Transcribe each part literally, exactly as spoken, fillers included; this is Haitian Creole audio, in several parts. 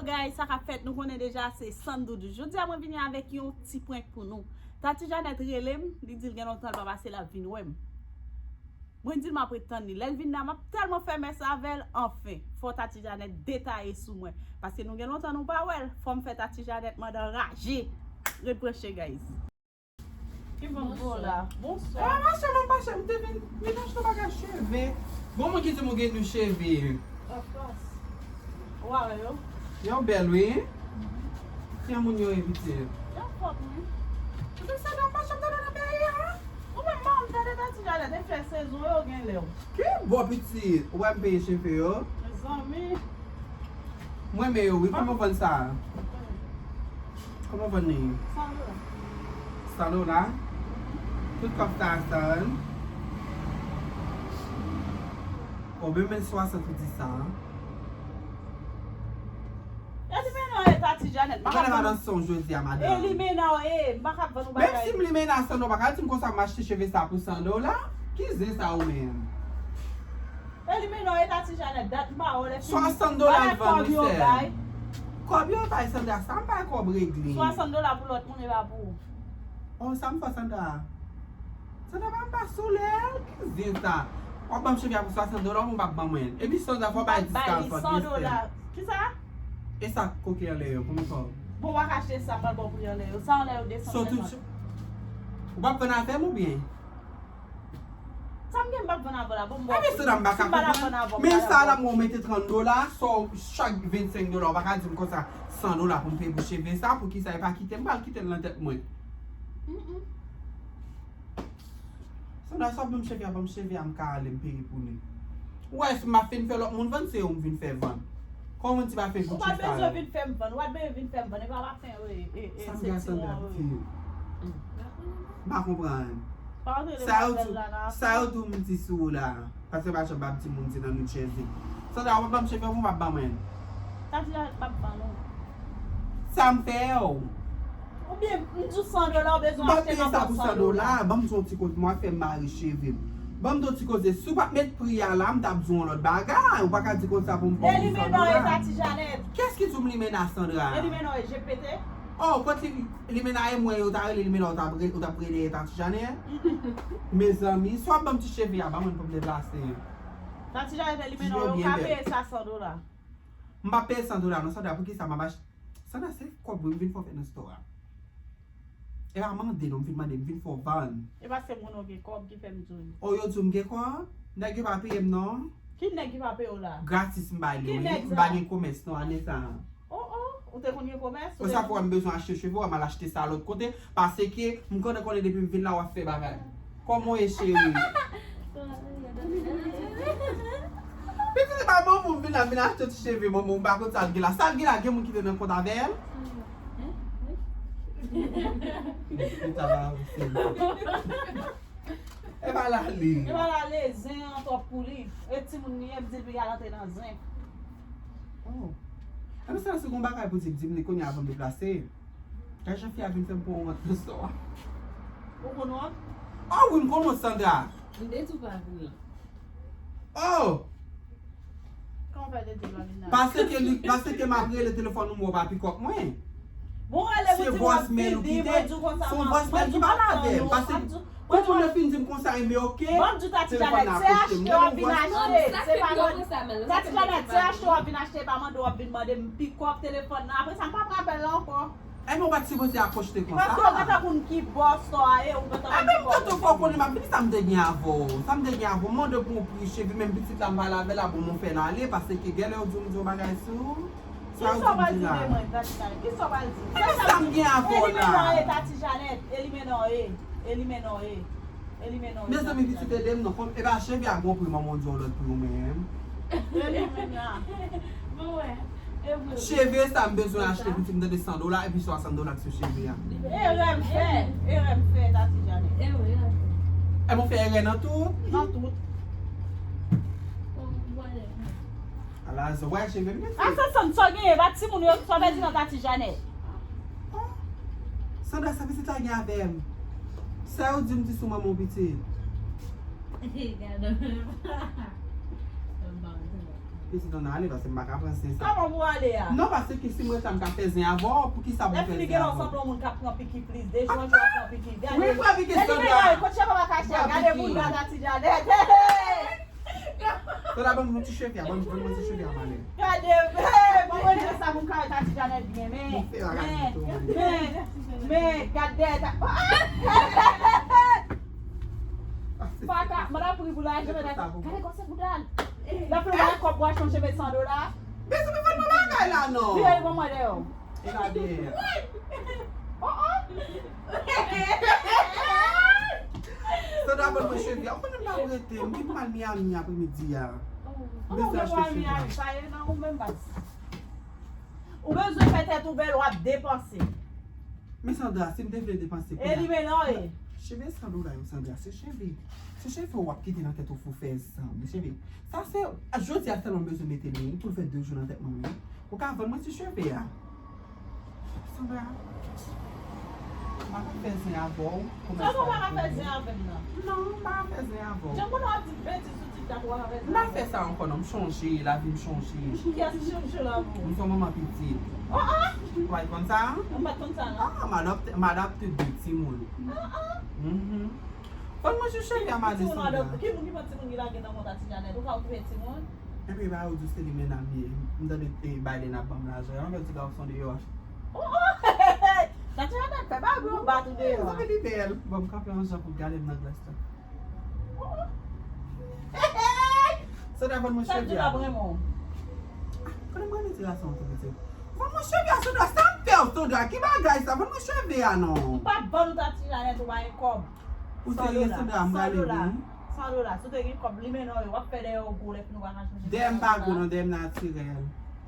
Guys, sa k ap fèt, nou konnen deja se Sandou. Jodi a mwen vini avèk yon ti prank pou nou. Tati Janèt rele m, li di l gen lontan l pa pase, l ap vin wè m. Mwen di l m ap ret tann li. Lè l vin la, m ap tèlman fè mès avè l, anfen. Fò Tati Janèt detaye sou mwen. Paske nou gen lontan nou pa wè l, fò m fè Tati Janèt mande anraje. Ret branche, guys. Ki bon pou la? Bonswa. Ah, ma chè, mwen pa chè, m te vin, vin achte yon bagay cheve. Bon, mwen ki di m ou gen nou cheve. Of course. Ou pa wè yo? Yo bèl, wi. Ki moun yo ye, pitit? Yo fòk, wi. Pitit, sa nan pa chè m tande nan peyi a. Ou menm pa m tande Tati Janèt, e fè sezon yo gen lè w. Ki bò, pitit? Ou wè m peye cheve yo? Mezanmi. Mwen renmen yo, wi. Kòman w vann sa? Kòman w vann li? San dola. San dola? Tout kòb sa a san? Konbyen men swasant ou di sa? Elimina w ye, Tati Janèt. Ou pa nan son jodi a, madanm. Elimina w ye, m pa ka vann ou bagay. Menm si m limena san dola, ou pa ka di m konsa m achte cheve sa pou san dola? Ki zen sa ou menm? Elimina w ye, Tati Janèt, dat m pa wè w lè fini. Swasant dola l vann wi, sè. Kòb yo bay Sandra, sa m bay kòb regle. Swasant dola pou lòt moun, e pa pou ou. Oh, sa m fè Sandra? Sandra pa m pa sou lè, ki zen sa? W ap ban m cheve a pou swasant dola, ou p ap ban mwen. Epi Sandra, fò w bay diskans, fò w san dola. Kisa? E sa koke anlè yo, kòman fò? Bon, w a ka achte sa, m pral ba w pri anlè yo. Sa anlè yo de san senkant. Ou p ap vann avè m oubyen? Sa m gen m p ap vann avè w la, bon, m ba w pri. Epi Sandra, m pa ka konprann. Men sa la, mwen mete trant dola, so chak vennsenk dola, ou pa ka di m konsa san dola pou m peye pou cheve sa, poukisa e pa kite m, m pral kite l nan tèt mwen. Sandra, sa w ban m cheve a, ban m cheve a, m ka ale, m peye pou li. Ou wè, si m pa fin fè lòt moun vann, se ou m vin fè vann. Kòman ti pa fè Gucci sa yo? Ou pa t bezwen vin fè m vann, ou pa t bezwen vin fè m vann, e pa pa fen, e, e, e, sentiwon, e. Sa m gen Sandra di? M pa konprann. Sa yo tou, sa yo tou m di sou ou la. Paske pa janm ap di moun di nan New Jersey. Sandra, ou p ap ban m cheve pou m ap ban mwen. Tati Janèt p ap ban nou. Sa m fè w? Oubyen, m di w san dola, ou bezwen achte nan kòb san dola. Ban m di w yon ti koze, mwen fè m mare cheve m. Ban m di w yon ti koze, si w pa t met pri a la, m t ap di w yon lòt bagay. Ou pa ka di konsa pou m ban w san dola. Elimina w ye, Tati Janèt. Kiyès ki di w m limena Sandra? Elimina w ye, je pete. Oh, kot li, limena e mwen yo ta rele limena, ou t ap re-, ou t ap rele Tati Janèt? Mezanmi, si w ap ban m ti cheve a, ban mwen pou m deplase. Tati Janèt, elimina w, ou ka peye sa san dola. M pa peye san dola non, Sandra, poukisa m ap achte? Sandra, se kòb wi m vin fè w fè nan store a. E pa mande non, m vin mande, m vin fè w vann. E pa se moun yo gen kòb ki fè m di w. Oh, yo di w m gen kòb? Nèg yo pa peye m non. Ki nèg ki pa peye w la? Gratis m bay li wi. M pa gen komès non ane sa a. Oh, oh, ou te konn gen komès? Konsa fò m bezwen achte cheve, m al achte sa lòt kote, paske m konnen konnen depi m vin la w ap fè bagay. Kòman w ye, cheri? Pitit, se pa manman w vin la, vin achte ti cheve manman w, m pa konn sa l gen la. Sa l gen la, gen moun ki te nan kont avè l? E pa l ale. E pa l ale, zen an twòp pou li. E timoun li ye, m di l pou y al antre nan zen. Oh. Ann sa, si gon bagay pou di, di m li kounye a avan m deplase. Gad jan fi a vin fè m pran wont nan store a. Ou konn wont? Ah wi, m konn wont, Sandra. M te tou pa vin la. Oh! Kòman w fè te tou pa vin la? Paske li, paske m ap rele telefòn ou, mwen pa pikòp mwen. Bon, rele pou di w ap vini, mwen di w konsa, mwen di w konsa, mwen di w konsa. Se voicemail ou kite. Se yon voicemail ki pale avè m. Paske Tout moun yo fin di m konsa, enben oke. Bon, di Tati Janèt, se achte w ap vin achte, se pa mande. Tati Janèt, se achte w ap vin achte, pa mande w ap vin mande m pikòp telefòn nan. Apre sa, m p ap rapèl la ankò. Enben, ou pa t sipoze akwochte konsa. Paske ou gentan konn ki bò store a ye, ou gentan konn ki bò. Enben, m gentan fè w konnen m ap vini, sa m te gen avè w. Sa m te gen avè w, m mande w pou yon pri cheve, menm pitit la m pale avè l la, bon, m fè l ale, paske genlè yo di w m di yon bagay sou ou. Kisa w pral di de mwen, Tati Janèt? Kisa w pral di? Sa m gen avè w la? Elimina w ye, Tati Janèt. Elimina w ye. Elimina w ye. Elimina w ye, Tati Janèt. Mezanmi, pitit, ede m non. Kòm, e pa cheve a gon pri, manman w di yon lòt pri ou menm. Elimina. Bon, wè. E vre. Cheve sa m bezwen achte, pitit, m tande san dola, epi swasant dola k sou cheve a. Erè m fè. Erè m fè, Tati Janèt. Erè. Enben, ou fè erè nan tout? Nan tout. Ala, zò, wè cheve m mete. A, sa sann, sa w genyen, pa timoun yo, sa w pèdi nan Tati Janèt. Oh. Sandra, sa pitit la gen avè m? Sa yo di m di sou manman w pitit? Gade. Pitit, ann ale, paske m pa ka pran zen sa. Kòman pou ale a? Non, paske si mwen ta m ka fè zen avè w, poukisa pou fè zen avè w? Lè fini gen lòt sanble yon moun k ap pran piki plis, de jou an jou ap pran piki. Gade. Wi, pran piki, Sandra. Kote cheve m a kache a? Gade bouda Tati Janet. Sandra, ban m ti cheve a, ban m, ban m ti cheve a, m ale. Gade, hey, bon, mwen di sa pou m ka wè Tati Janet byen, men, men, men, men, gade dèyè ta, oh, ah! Paka, mwen ap pri pou lajan, men gade kòman se bouda l. L ap fè yon kòb pou al chanje met san dola. Mezanmi, ban m bagay la, non. Vire l ban mwen dèyè w. E la dèyè. Oh, oh. Sandra, ban mwen cheve a. Ou konnen m pa rete. M gen pou m al Miami apremidi a. M bezwen achte cheve a. Sa ye nan ou menm baz. Ou bezwen fè tèt ou bèl, w ap depanse. Men Sandra, si m te vle depanse kounye a. Elimine non e. Cheve san dola yo, Sandra, se cheve. Se cheve w ap kite nan tèt ou pou fè san. Men cheve. Sa se, jodi a sèlman m bezwen mete li, pou l fè de jou nan tèt mwen, wi. Ou ka vann mwen ti cheve a. Sandra, m pa ka fè zen avè w. Kòman w pa ka fè zen avè m nan? Non, m pa ka fè zen avè w. Jan konnen w ap di betiz sou TikTok, ou pa ka fè zen avè m. M pa fè sa ankò non, m chanje, lavi m chanje. Kiyès ki chanje lavi w? M se yon manman pitit. Oh, oh! Ou pa konn sa? M pa t konn sa non. Ah, m adopte, m adopte de timoun. Ah, ah. Mhm. Vann mwen ti cheve a, Sandra. Ki moun ki pran timoun ki lage nan kont a Ti Janet? Ou ka okipe timoun? Epi ba ou di se li mennaj li ye. M tande, eh, Biden ap ban m lajan. Yon bèl ti gason deyò. Oh, oh! Tati Janet fè bagay pou yo bat ou deyò. Sa vle di bèl. Bon, m kanpe yon jan pou gade m nan glas la. Oh, oh! Sandra, vann mwen cheve a. Sa di l ap renmen w. Ah, konnen m renmen ti gason tou, pitit. Vann mwen cheve a, Sandra. Sa m fè w, Sandra? Ki bagay sa? Vann mwen cheve a, non. M p ap vann ou Tati Janet, ou pa gen kòb. Ou serye, Sandra? M prale wi. San dola. San dola. Si w te gen kòb, limen non yo, w ap fè dèyè w gwo lè fini w pa ka chanje. Dèyè m pa gwo non, dèyè m natirèl.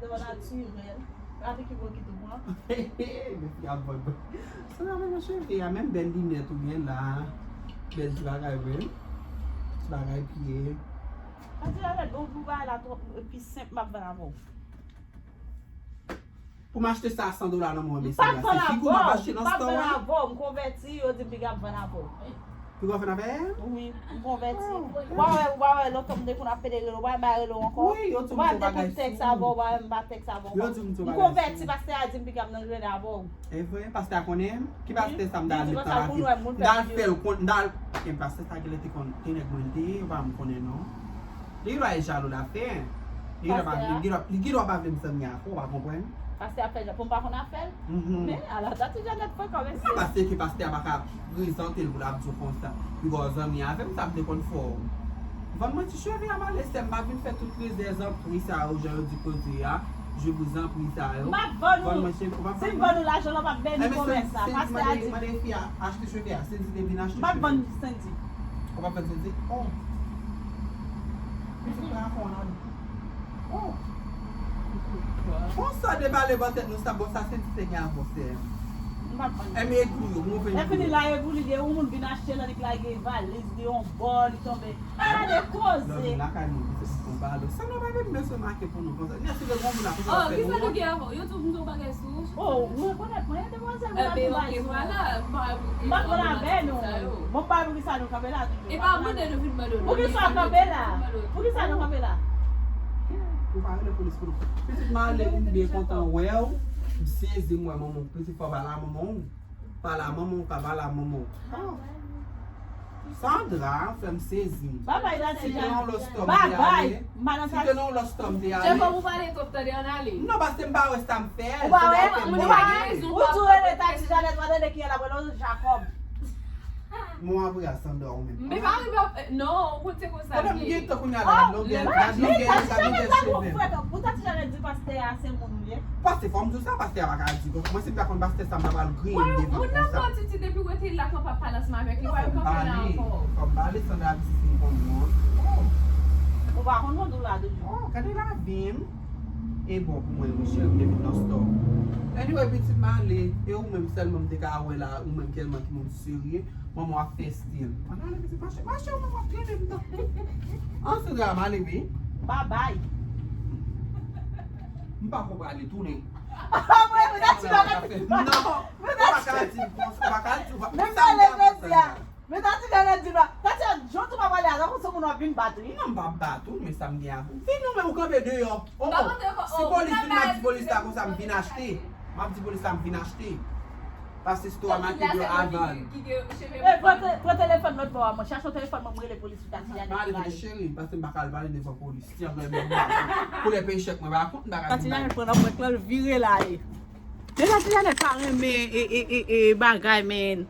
Dèyè w natirèl. Gade ki gwo ki tou pran. Men fi a bòn. Sandra, men cheve a, menm bèl linèt ou gen la. Bèl ti bagay vre. Ti bagay pye. Tati Janet, bon, pou bagay la twòp, pi senp m ap vann avè w. Pou m achte sa a san dola nan men w, mesye a. Se figi w m ap achte nan store a. M p ap vann avè w, m konvèti, yo di m piga ap vann avè w. Piga w vann avè l? Wi, m konvèti. Ou pa wè, ou pa wè, lontan m te konn ap pede rele w, ou pa wè m pa rele w ankò? Wi, yo di m di w bagay sou ou. M pa tèks avè w, ou pa wè m pa tèks avè w. Yo di m di w bagay sou ou. M konvèti, pastè a di m piga m nan rele avè w. E vre, pastè a konnen m? Ki pastè sa m ta al met nan lavi? M ta al fè l konn, m ta al, e pastè sa genlè te konn, te nèg mwen l te ye, ou pa m konnen non. Li gen dwa e jalou l ap fè. Li gen dwa pa vle, li gen dwa, li gen dwa pa vle m zanmi ak ou, ou pa konprann? Pastè ap fè jan pou m pa konn afè l. Mhm. Men, ala Tati Janet fè kòm mesye. Non, paske pastè a pa ka prezante l pou l ap di w konsa. Piga w zanmi avè m, sa m te konn fè w. Vann mwen ti cheve a, m ale, sè m, m pa vin fè tout rizèz an pri sa yo, jan yo di koze a. Je vous en prie sa yo. M p ap vann ou. Vann mwen cheve, ou p ap vann mwen? Si m vann ou lajan lan, m ap beni komès la. Pastè a di. Mande fi a achte cheve a. Sendy te vin achte cheve. M p ap vann Sendy. Ou p ap vann Sendy? Oh. Pitit mwen a fè w nan. Oh. Konsa debale bò tèt nou sa, bon, sa Sendy te gen avè w, sè. M p ap vann. Enben, egri yo, move egri yo. Lè fini la, egri li gen, yon moun vin achte l, li lage valiz li, yon bò, li tonbe. Gade koze. Lòm lakay moun, se pou balo. Sa nou pa vin mesye make pou nou konsa. Nèsi le bon moun la konsa. Oh, kisa nou gen avè w? Yo tou m di w bagay sou ou. Oh, mwen rekonèt mwen, demwazèl mwen la tou bay sou mwen. M pa pran avè nou. Bon, m pa wè poukisa nou kanpe la toujou. E pa mande nou vin mande nou. Poukisa w kanpe la? Poukisa nou kanpe la? Ou pa rele polis pou nou. Pitit m ale, m byen kontan wè w. M sezi m wè manman w. Pitit fò pale a manman w. Pale a manman w, ka pale a manman w. Oh. Sandra, fè m sezi. Babay, Tati Janet. Si te nan yon lòt stòm te ale. Si te nan yon lòt stòm te ale. Jacob, ou pale twòp, tande, ann ale. Non, paske m pa wè sa m fè. Ou pa wè? Ou pa gen rezon. Ou tou rele Tati Janet, ou pa tande kijan l ap rele w, Jacob. Mwen apre a Sandra ou menm. Men pa rive ap, non, ou konn se konsa l ye. Kote m gen tan kounye a la, gad longè, gad longè, gad longè cheve m. Pou Tati Janet di pastè a se moun ou ye. Pastè, fò m di w sa, pastè a pa ka di. Mwen si m ta konn pastè sa, m ta pral griyen l devan l konsa. Moun nan pran titi depi w rete la, kanpe ap pale ansanm avèk li, pa yo kanpe la ankò. Fò m pale, Sandra di si m konn non. Oh. Ou pa konn moun tou la depi. Oh, gade lavi m. E bon pou mwen, wi, cheri, m te vin nan store. Anyway, pitit m ale, e ou menm sèlman m te ka wè la, ou menm tèlman ki moun serye. Manman w ap fè stil. Ann ale, pitit, mache, mache, ou menm w ap trennen m nan. An, Sandra, m ale, wi. Babay. M pa ko prale tounen. Mwen, mwen, mwen, ti bagay. Non, ou pa ka di m konsa, ou pa ka di, ou pa, men sa m te ap fè la. Men Tati Janet di nou, Tati Janet, jan tou pa pale a, tankou se moun w ap vin bat, wi. Non, m p ap bat ou, men sa m gen avè w. Vin ou menm ou kanpe deyò. Oh, oh. Si polis vin, m ap di polis la konsa, m vin achte. M ap di polis la, m vin achte. Paske si tou a make deyò avan. E, pran te-, pran telefòn lòt bò a mwen. Chache yon telefòn mwen, m rele polis pou Tati Janet. M ale rele cheri, paske m pa ka al pale devan polis. Ti anmè mwen. Koulè peyi chèk mwen, pa kont bagay. Tati Janet pran nan prank lan, l vire l ale. Men Tati Janet pa renmen e, e, e, e, bagay, men.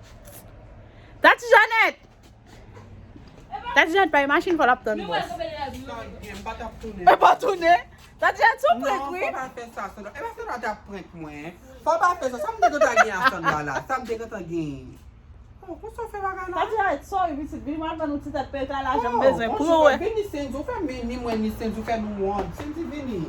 Tati Janet! Tati Janet pa gen machin, fò l ap tann bòs. Sa gen, m pa t ap tounen. E pa tounen? Tati Janet sou prank, wi. Non, fò pa fè sa, Sandra. E pa Sandra t ap prank mwen. Fò pa fè sa. Sa m te gentan gen a Sandra la? Sa m te gentan gen? Oh, konsa w fè bagay la? Tati Janet, sorry, pitit. Vin m al vann ou ti tèt peyotay la, jan m bezwen pou mwen. Vini, Senzo, fè men ni mwen, ni Senzo, fè nou wont. Senzo, vini.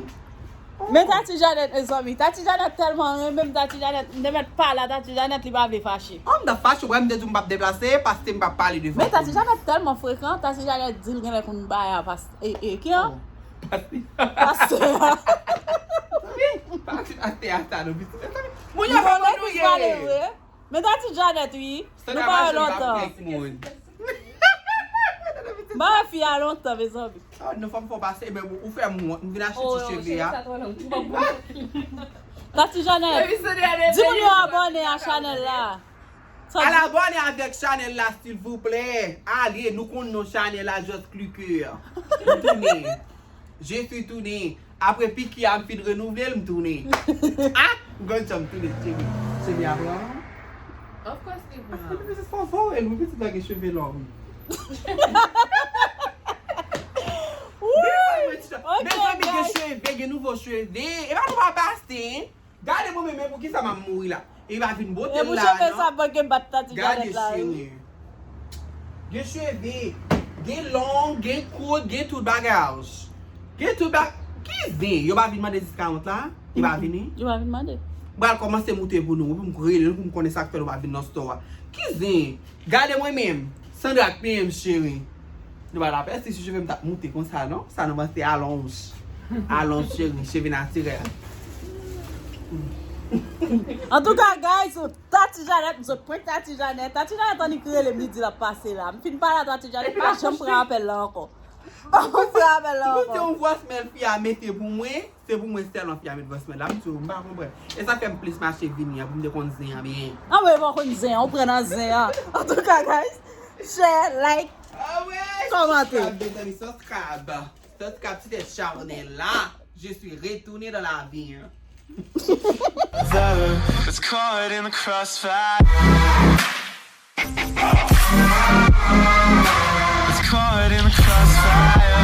Men Tati Janet, mezanmi. Tati Janet tèlman renmen m, Tati Janet, m te mèt pale a Tati Janet, li pa vle fache. Oh, m t ap fache, wè, m te di w m p ap deplase, paske m p ap pale devan polis. Men Tati Janet tèlman frekan, Tati Janet di l genlè konn bay a pas-, e, e, ki an? Oh. Pastè a. Pati pastè a sa, nou pitit. Moun yo pa konn nou ye. Men Tati Janet, wi. Nou pa wè lontan. M pa wè fi a lontan, mezanmi. Oh, non, fò m fè w pase. Ebyen, ou fè m wont. M vin achte ti cheve a. Tati Janet, di moun yo abòne a chanèl la. Al abòne avèk chanèl la, silvouplè. Ale, nou konn non chanèl la, Just Clicker. M tounen. Je suis tounen. Apre piki a m fin renouvle l, m tounen. Ah! M konn jan m tounen, cheri. Cheri a pran. Of course li pran. Pitit fò fò, e wi, pitit la gen cheve long. Mezanmi, gen cheve, gen nouvo cheve. E pa nou pa pase, hein? Gade mwen menm, men poukisa m ap mouri la? E pa vin bote l la, non. Gade cheri. Gen cheve, gen long, gen kout, gen tout bagay. Gen tout ba-, ki zen? Yo pa vin mande dis ka wont la? Yo pa vini? Yo pa vin mande. M pral kòmanse moute pou nou, pou m rele nou, pou m konnen sa k fè nou pa vin nan store a. Ki zen? Gade mwen menm. Sandra k peye m, cheri. Nou pa lapè si cheve m t ap moute konsa, non? Sa nou panse alonj. Alonj, cheri, cheve natirèl. Antouka, guys, Tati Janet, m sot prank Tati Janet. Tati Janet annik rele m, li di l ap pase la. M fin pale a Tati Janet, pa janm pran apèl la ankò. Pa janm pran apèl la ankò. Ou koute yon vwèsmèl fi a mete pou mwen? Se pou mwen sèlman fi a met vwèsmèl la, m di w, m pa konprann. E sa fè m plis mache vini an, pou m te konn zen an byen. Anmwey, pa konn zen an, ou pran nan zen an. Antouka, guys, share, like, kòmante. Subscribe, mezanmi, subscribe. Subscribe ti tèt chanèl la. Je suis retourné dans la vie. It's caught in the crossfire. It's caught in the crossfire.